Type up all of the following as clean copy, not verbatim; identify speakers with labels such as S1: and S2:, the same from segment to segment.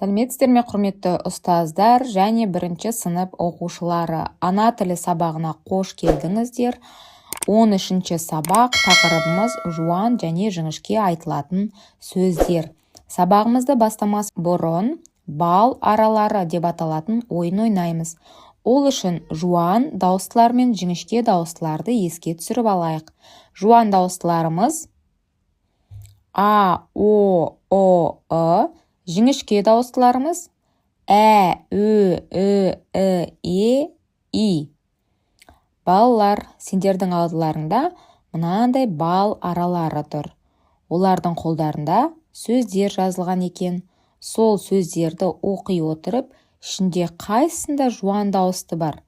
S1: Сәлеметсіздер ме, құрметті ұстаздар және бірінші сынып оқушылары! Ана тілі сабағына қош келдіңіздер. 13-ші сабақ, тақырыбымыз: жуан және жіңішке айтылатын сөздер. Сабағымызды бастамас бұрын «Бал аралары» деп аталатын ойын ойнаймыз. Ол үшін жуан дауыстылар мен жіңішке дауыстыларды еске түсіріп алайық. Жуан дауыстыларымыз: а, о, ұ, ы. Жіңішке дауыстыларымыз: ә, ө, ү, і, е, и. Балалар, сендердің алдыларыңда мынандай бал аралары тұр. Олардың қолдарында сөздер жазылған екен. Сол сөздерді оқи отырып, ішінде қайсысында жуан дауысты бар,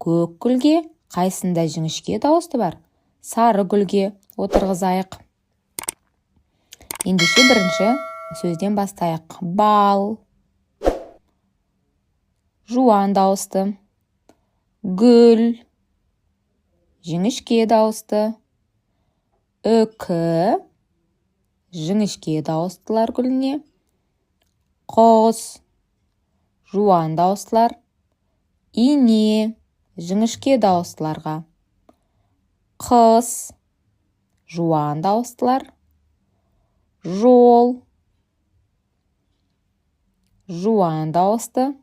S1: көк гүлге, қайсысында жіңішке дауысты бар, сары гүлге отырғызайық. Ендеше, бірінші сөзден бастайық. Бал — жуан дауысты, гүл — жіңішке дауысты, үкі — жіңішке дауыстылар гүліне, құс — жуан дауыстылар, ине — жіңішке дауыстыларға, қыс — жуан дауыстылар, жол — жуан дауысты,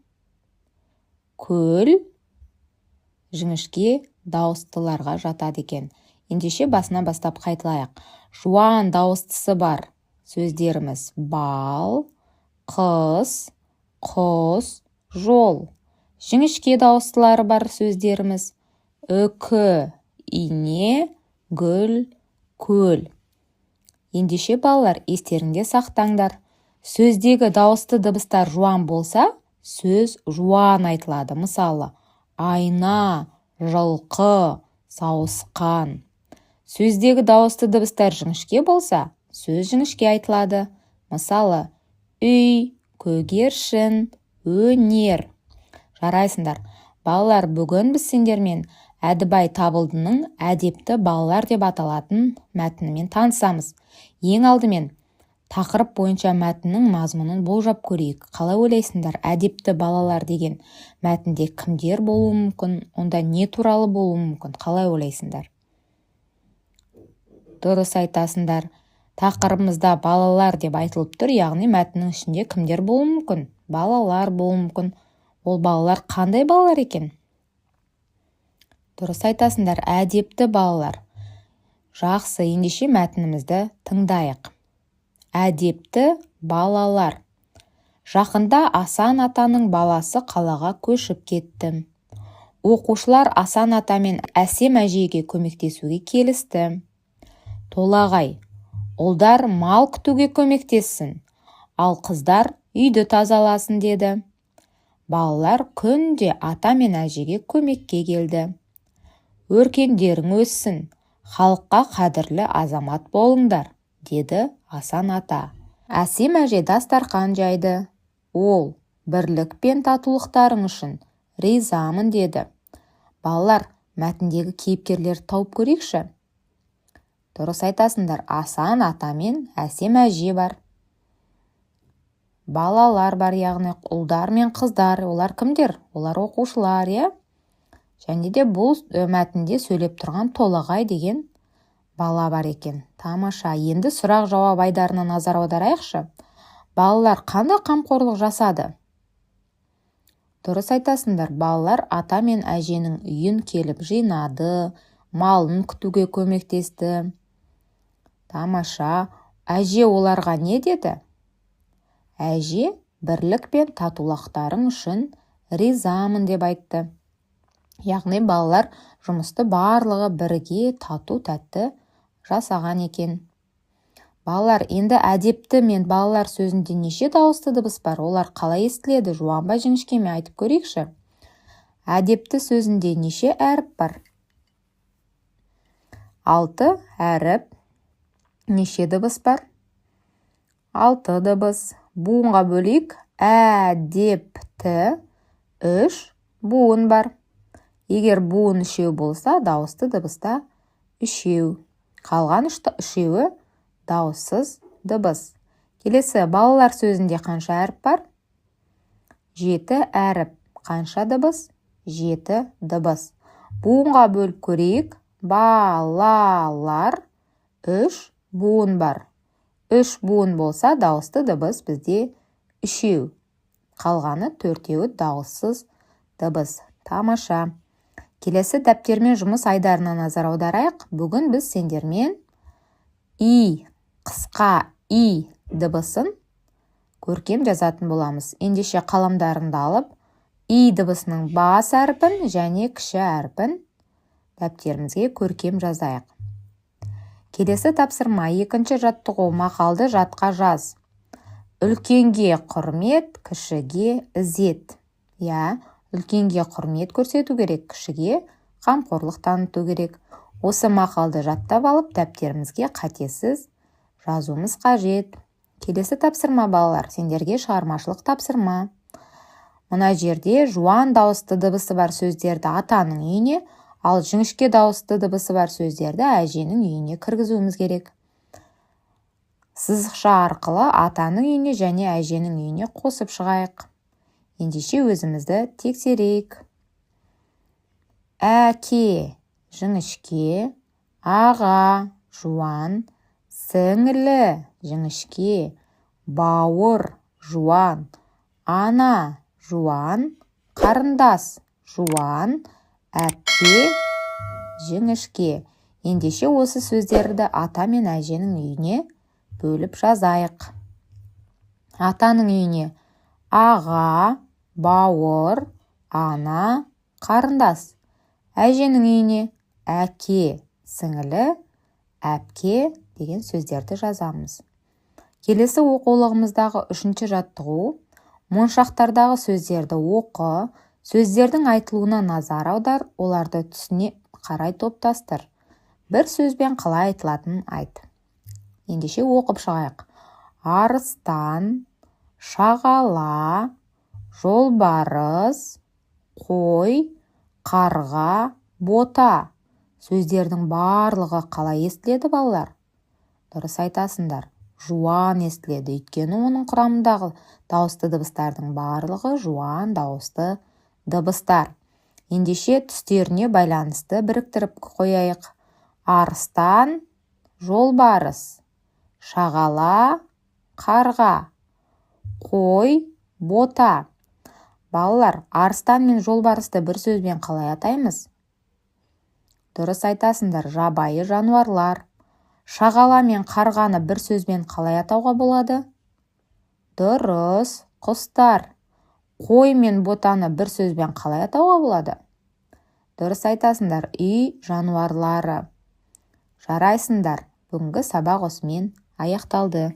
S1: көл жіңішке дауыстыларға жатады екен. Ендеше, басынан бастап қайталайық. Жуан дауыстысы бар сөздеріміз: бал, қыс, құс, жол. Жіңішке дауыстылары бар сөздеріміз: үкі, ине, гүл, көл. Ендеше, балалар, естеріңде сақтаңдар: сөздегі дауысты дыбыстар жуан болса, сөз жуан айтылады. Мысалы, айна, жылқы, сауысқан. Сөздегі дауысты дыбыстар жіңішке болса, сөз жіңішке айтылады. Мысалы, үй, көгершін, өнер. Жарайсыңдар, балалар! Бүгін біз сендермен Әдібай Табылдының «Әдепті балалар» деп аталатын мәтінімен танысамыз. Ең алдымен тақырып бойынша мәтіннің мазмұнын болжап көрейік. Қалай ойлайсыңдар, «Әдепті балалар» деген мәтінде кімдер болуы мүмкін? Онда не туралы болуы мүмкін? Қалай ойлайсыңдар? Дұрыс айтасыңдар. Тақырыбымызда «балалар» деп айтылып тұр, яғни мәтіннің ішінде кімдер болуы мүмкін? Балалар болуы мүмкін. Ол балалар қандай балалар екен? Дұрыс айтасыңдар, әдепті балалар. Жақсы, ендеше мәтінімізді тыңдайық. «Әдепті балалар». Жақында Асан атаның баласы қалаға көшіп кетті. Оқушылар Асан ата мен Әсем әжейге көмектесуге келісті. Толағай: «Ұлдар мал күтуге көмектессін, ал қыздар үйді тазаласын», — деді. Балалар күнде ата мен әжеге көмекке келді. «Өркендерің өссін, халыққа қадірлі азамат болыңдар», — деді Асан ата. Әсем әже дастарқан жайды. Ол: «Бірлік пен татулықтарың үшін ризамын», — деді. Балалар, мәтіндегі кейіпкерлерді тауып көрейікші. Дұрыс айтасыңдар, Асан ата мен Әсем әже бар, балалар бар, яғни ұлдар мен қыздар. Олар кімдер? Олар оқушылар, иә. Және де бұл мәтінде сөйлеп тұрған Толағай деген бала бар екен. Тамаша! Енді сұрақ жауап айдарына назар аударайықшы. Балалар қандай қамқорлық жасады? Дұрыс айтасыңдар, балалар ата мен әженің үйін келіп жинады, малын күтуге көмектесті. Тамаша! Әже оларға не деді? Әже «Бірлік пен татулықтарың үшін ризамын» деп айтты. Яғни балалар жұмысты барлығы бірге, тату тәтті жасаған екен. Балалар, енді «әдепті» мен «балалар» сөзінде неше дауысты дыбыс бар? Олар қалай естіледі, жуан ба, жіңішке ме? Айтып көрейікші. «Әдепті» сөзінде неше әріп бар? Алты әріп. Неше дыбыс бар? Алты дыбыс. Буынға бөлейік: ә-деп-ті, үш буын бар. Егер буын үшеу болса, дауысты дыбыста үшеу, қалған үшеуі дауыссыз дыбыс. Келесі, «балалар» сөзінде қанша әріп бар? Жеті әріп. Қанша дыбыс? Жеті дыбыс. Буынға бөліп көрейік. Балалар, үш буын бар. Үш буын болса, дауысты дыбыс бізде үшеу. Қалғаны төртеуі дауыссыз дыбыс. Тамаша. Келесі дәптермен жұмыс айдарына назар аударайық. Бүгін біз сендермен и, қысқа и дыбысын көркем жазатын боламыз. Ендеше қаламдарыңды алып, и дыбысының бас әрпін және кіші әрпін дәптерімізге көркем жазайық. Келесі тапсырма, екінші жаттығу: мақалды жатқа жаз. Үлкенге құрмет, кішіге ізет. Иә, үлкенге құрмет көрсету керек, кішіге қамқорлық таныту керек. Осы мақалды жаттап алып, дәптерімізге қатесіз жазуымыз қажет. Келесі тапсырма, балалар, сендерге шығармашылық тапсырма. Мына жерде жуан дауысты дыбысы бар сөздерді атаның үйіне, ал жіңішке дауысты дыбысы бар сөздерді әженің үйіне кіргізуіміз керек. Сызықша арқылы атаның үйіне және әженің үйіне қосып шығайық. Ендеше өзімізді тексерейік. Әке жіңішке, аға жуан, сіңлі жіңішке, бауыр жуан, ана жуан, қарындас жуан, әпке жіңішке. Ендеше осы сөздерді ата мен әженің үйіне бөліп жазайық. Атаның үйіне аға, бауыр, ана, қарындас. Әженің үйіне әке, сіңілі, әпке деген сөздерді жазамыз. Келесі оқулығымыздағы үшінші жаттығу: моншақтардағы сөздерді оқы, сөздердің айтылуына назар аудар, оларды түсіне қарай топтастыр, бір сөзбен қалай айтылатынын айт. Ендеше оқып шығайық. Арыстан, шағала, жолбарыс, қой, қарға, бота. Сөздердің барлығы қалай естіледі, балалар? Дұрыс айтасыңдар, жуан естіледі, өйткені оның құрамындағы дауысты дыбыстардың барлығы жуан дауысты дыбыстар. Ендеше түстеріне байланысты біріктіріп қояйық. Арыстан – жолбарыс, шағала – қарға, қой – бота. Балалар, арыстан мен жолбарысты бір сөзбен қалай атаймыз? Дұрыс айтасыңдар, жабайы жануарлар. Шағала мен қарғаны бір сөзбен қалай атауға болады? Дұрыс, құстар. Қой мен ботаны бір сөзбен қалай атауға болады? Дұрыс айтасыңдар, үй жануарлары. Жарайсыңдар, бүгінгі сабақ осымен аяқталды.